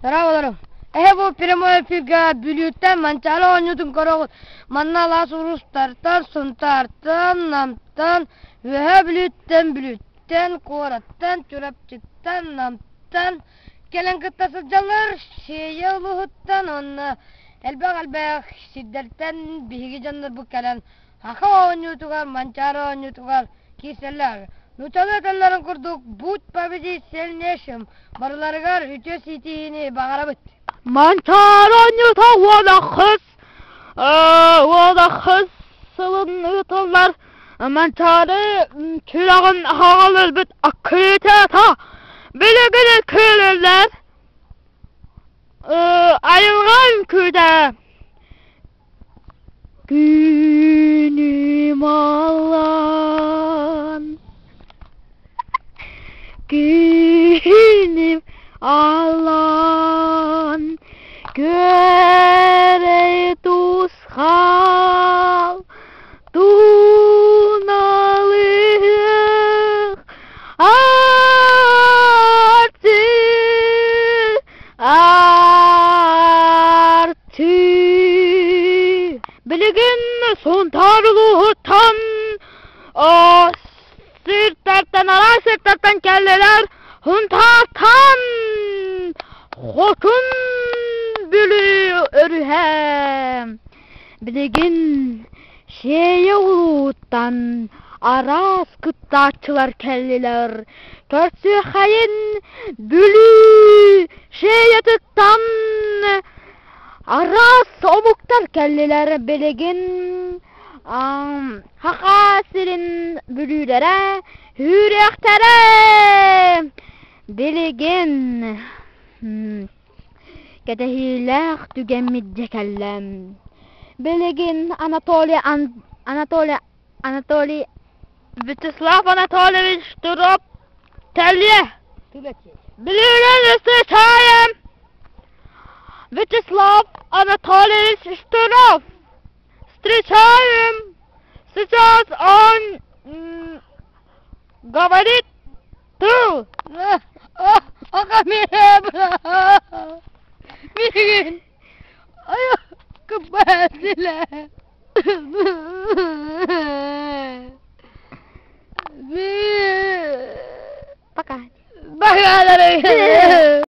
Дорооболоруҥ! Эһэ бу прямой эфиргэ Бүлүүттэн Манчаары оонньуутун көрөҕүт. Манна алаас улуустартан, Сунтаартан, Намтан, Үөһээ Бүлүүттэн, Бүлүүттэн, куораттан, Чурапчыттан, Намтан кэлэн кытта сылдьаллар. Сиэйэ улууһуттан уонна элбэх-элбэх сирдэртэн биһиги дьоннорбут кэлэн Саха оонньуутугар, Манчаары оонньуутугар киирсэллэр. Нууччалыы этэллэрин курдук «Будь победить сильнейшим» барыларыгар үтүө ситиһиини баҕарабыт. Манчаары оонньуута уон ахыс сылын ыытыллар Манчаары сүрэҕин аһаҕал өлбүт аккыытата билигин кыылыллар айылҕа үҥкүүтэ Күнүм аллан, күнүм аллан, күөрэй тусхал туналыах арчы Арчы Билигин Сунтаар улууһуттан сирдэртэн араас сирдэртэн кэллилэр. Сунтаартан Хотун Бүлүү өрүһэ. Билигин Сиэйэ улууттан араас кыттааччылар кэллилэр. Көрсүөххэйин Бүлүү Сиэйэтиттэн араас омуктар кэллилэр. Билигин Саха сирин бүлүүлэрэ үүрүөхтэрэ. Билигин Кэтэһиилээх түгэммит дьэ кэллэ. Билигин Анатолий Анатолий Анатолий Вячеслав Анатольевич Штыров кэлиэ. Билигин встречаем Вячеслав Анатольевич Штыров. Встречаем! Сейчас он говорит тыл. Миигин кыбаатыла. Пока. Пока.